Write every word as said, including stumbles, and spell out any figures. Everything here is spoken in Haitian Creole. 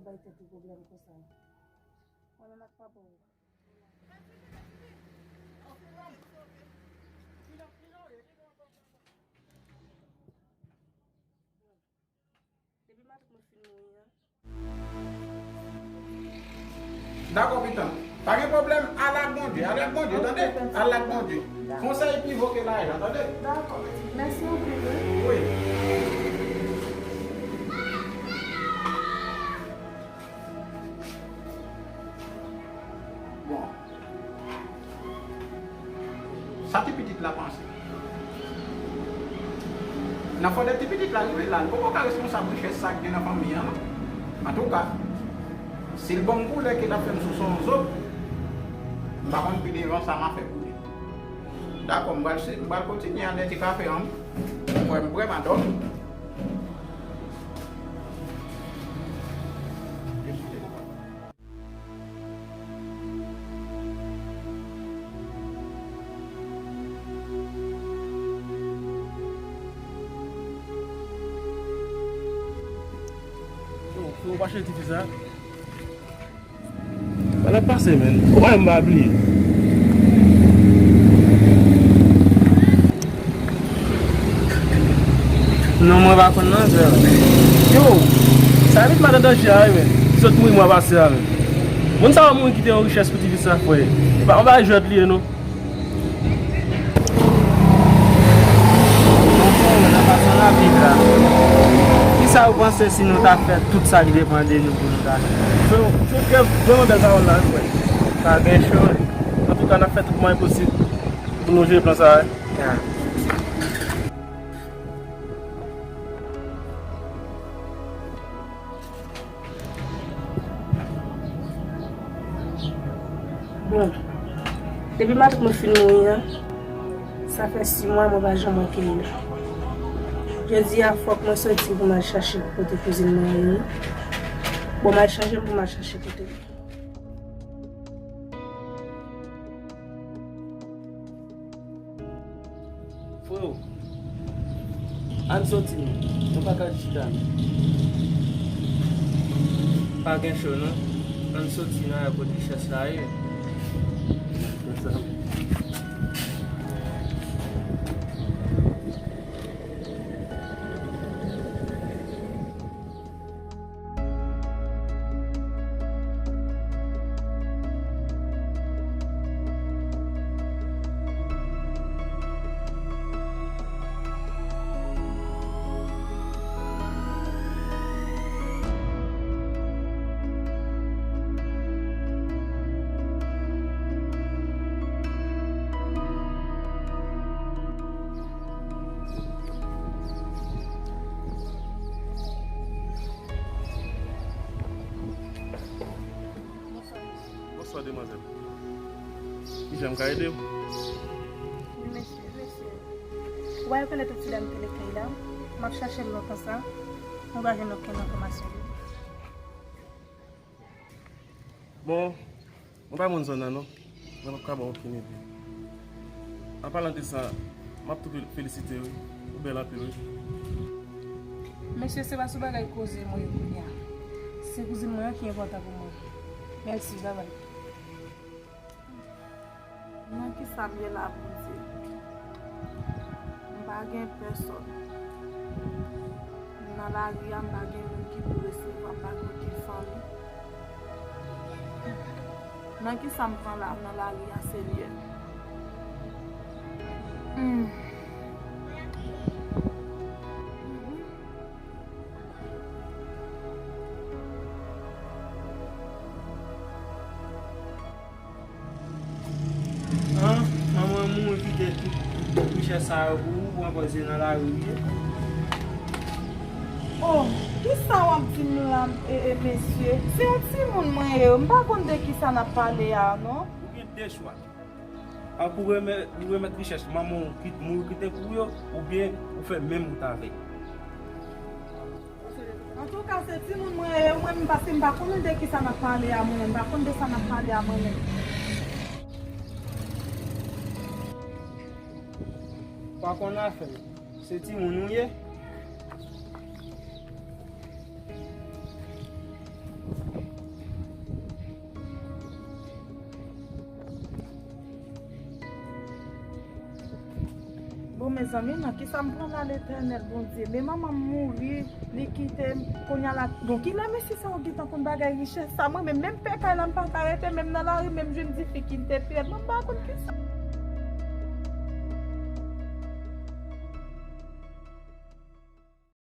Bay tèt ou pwoblèm konsa. Mwen menm ak papa w. Depi matant mwen fin mouri an. Dakò, pitan. Pa gen pwoblèm, al ak Bondye, al ak Bondye, tande? Al ak Bondye. Konsèy pi vo ke lajan, tande? Dakò. Mèsi anpil, wi. Wi. Bon. Sa ti pitit la panse? Nan fò de ti pitit la rive la, li poko ka responsab richès sa k gen nan fanmi an, non. Antouka, si l ban m koulè ke l ap fè m souse yon zo, m pa konn pi devan sa m a fè pou li. Dakò, m pral, m pral kontinye ale ti kafe an. Mwen, m vrèman dòmi. Yo, freo, pa cheri ti fi sa. Sa l ap pase, menn? Ou pa wè m pa bliye? Non, mwen pa konn nan, frè. Yo, sa vin madan danje a, wi, menn. Li sot mouri mwa pase a, menn. Moun sa yo mouri kite yon richès pou ti fi sa, frè. E pa, e pa jwèt li ye, non. Monchè, nan fason n ap viv la, kisa ou panse si nou ta fè tout sa ki depann de nou pou nou ta fè? Freo, se vrèman bèl pawòl la, wi, frè. Pa gen cho, wi. Antouka, n ap fè tout mwayen posib pou nou jere plan sa a, wi. Ya. Bon, depi matant mwen fin mouri an, sa fè sis mwa mwen pa janm wè Keyla. Jodi a, fòk mwen soti pou m al chache kote kouzin mwen ye. Bon, m al chanje pou m al chache kote l. Freo, ann soti non. Nou pa ka chita non. Pa gen cho non. Ann soti nan kote richès la ye. Bonswa, demwazèl. Kijan m ka ede w? Wi, mesye, mesye. Ou pa rekonèt yon ti dam ki rele Keyla? M ap chache l lontan sa. Mwen pa jwenn okenn enfòmasyon li. Bon, mwen pa moun zòn nan non. Mwen p ap ka ba w okenn ede. An palan de sa, m ap tou felisite w, wi. Ou bèl anpil, wi. Mesye, se pa sou bagay koze mwen ye kounye a. Se kouzin mwen an ki enpòtan pou mwen. Mèsi, babay. Nan kisa m ye la, Bondye? M pa gen pèsòn. Nan lari a, m pa gen moun ki pou resevwa m, m pa gen okenn fanmi. Nan kisa m pran la, nan lari a, Senyè? Hmm. An, manman m mouri kite tout, tout richès sa yo pou ou, pou anpòze nan lari w ye. Oh, kisa w ap di m la, e, e, mesye? Se yon timoun mwen ye, m pa konn de kisa n ap pale a, non. Ou gen de chwa. A pou remèt, ou remèt richès manman w ki mouri kite pou yo, oubyen ou fè menm wout avè l. Antouka, se timoun mwen ye, mwen menm, paske m pa konnen de kisa n ap pale a, mwen menm, m pa konn de sa n ap pale a, mwen menm. Pa konn afè, se timoun ou ye. Mezanmi, nan kisa m pran la, Letènèl Bondye? Men manman m mouri, li kite m. Kounye a la, bon, kilè mesye sa yo gentan konn bagay richès sa? Mwen menm, menm pè kay la, m pa ka rete, menm nan lari, menm jwenn difikilte pi rèd. Mwen pa konn kisa.